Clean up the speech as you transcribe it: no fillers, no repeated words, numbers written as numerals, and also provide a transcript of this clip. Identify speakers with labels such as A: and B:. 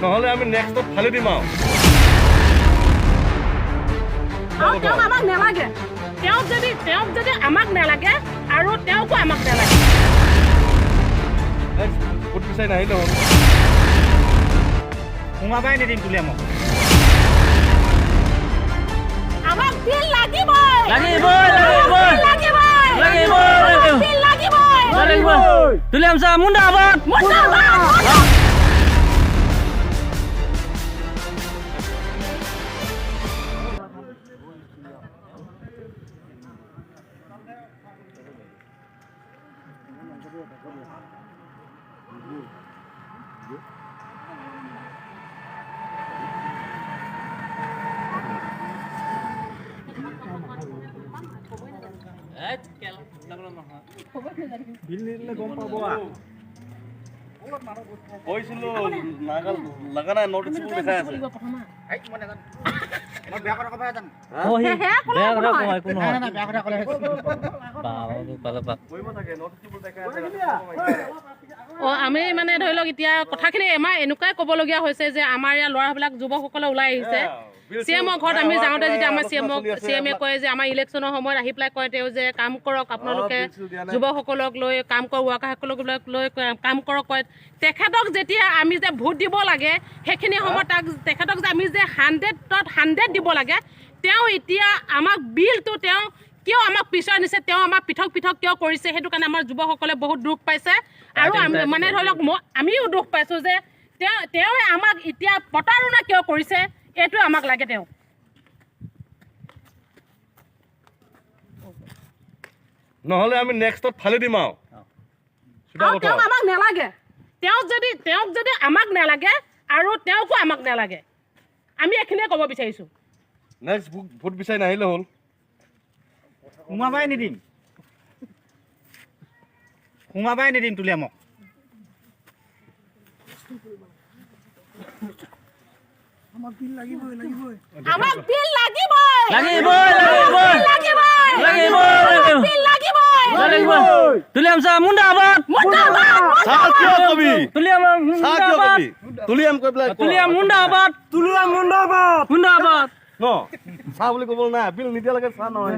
A: নহ'লে আমি নেক্সটত ফালি দিম আৰু।
B: আৰু তেওঁক আমাক নালাগে। তেওঁক যদি আমাক নালাগে আৰু তেওঁকো আমাক নালাগে।
A: নেক্সট ভোট বিচাৰি নাহিলে হ'ল।
C: সোমাবাই নিদিম তুলিয়ামক।
B: আমাক বিল লাগিবই।
D: লাগিবই, লাগিবই।
B: বিল লাগিবই।
D: লাগিবই,
B: আমাক
D: লাগিবই।
B: বিল লাগিবই।
D: লাগিবই। তুলিয়াম ছাৰ মুন্দাবাদ।
B: মুৰ্দাবাদ, মুৰ্দাবাদ।
C: বিল নিদিলে গম পাব।
A: কৈছিলো নাগা লগা নাই, নটিচ দেখাই আছে।
C: মই বেয়া কথা ক'ব জানো?
B: সেয়া ক'লে
D: বেয়া কথা
B: নহয়।
D: কোৱা একো নহয়।
C: নাই, বেয়া কথা ক'লে।
D: পালে পাক।
A: কৰিব থাকে, নটিচ দেখাই আছে।
B: অঁ, আমি মানে ধৰি লওক এতিয়া কথাখিনি আমাৰ এনেকুৱাই ক'বলগীয়া হৈছে যে আমাৰ ইয়াৰ ল'ৰাবিলাক, যুৱকসকলে ওলাই আহিছে। চি এমৰ ঘৰত আমি যাওঁতে যেতিয়া আমাৰ চি এমে কয় যে আমাৰ ইলেকশ্যনৰ সময়ত আহি পেলাই কয় তেওঁ যে কাম কৰক আপোনালোকে, যুৱকসকলক লৈ কাম কৰক, ৱৰ্কাৰসকলক লৈ কাম কৰক কয়। তেখেতক যেতিয়া আমি যে ভোট দিব লাগে, সেইখিনি সময়ত তেখেতক যে আমি যে 100ত 100 দিব লাগে, তেওঁ এতিয়া আমাক বিলটো তেওঁ কিয় আমাক পিছুৱাই নিছে, তেওঁ আমাক পৃথক পৃথক কিয় কৰিছে, সেইটো কাৰণে আমাৰ যুৱকসকলে বহুত দুখ পাইছে। আৰু আমি মানে ধৰি লওক মই আমিও দুখ পাইছোঁ যে তেওঁৱে আমাক এতিয়া প্ৰতাৰণা কিয় কৰিছে, এইটোৱে আমাক লাগে তেওঁ।
A: নহ'লে আমি নেক্সটত ফালি দিম আৰু, চিধা
B: আৰু
A: কথা।
B: তেওঁক আমাক নালাগে। তেওঁক যদি আমাক নালাগে আৰু তেওঁকো আমাক নালাগে। আমি এইখিনিয়ে ক'ব বিচাৰিছোঁ।
A: নেক্সট ভোট বিচাৰি নাহিলে হ'ল।
C: সোমাবাই নিদিম, সোমাবাই নিদিম তুলিয়ামক।
B: আমাক বিল লাগিবই।
D: লাগিবই, লাগিবই।
B: বিল লাগিবই।
D: লাগিবই, লাগিবই।
B: বিল লাগিবই।
D: লাগিবই। তুলিয়াম ছাৰ মুন্দাবাদ।
B: মুৰ্দাবাদ।
A: চাহ কিয় কবি?
D: তুলিয়াম
A: চাহ কিয়
D: মুন্দাবাদ।
A: কবি? তুলিয়াম কৈ পেলাই ক।
D: তুলিয়াম মুন্দাবাদ। তুলিয়াম মুন্দাবাদ, মুন্দাবাদ।
A: ন চাহ বুলি ক'বলৈ নাই, বিল নিদিয়ালৈকে চাহ নহয়।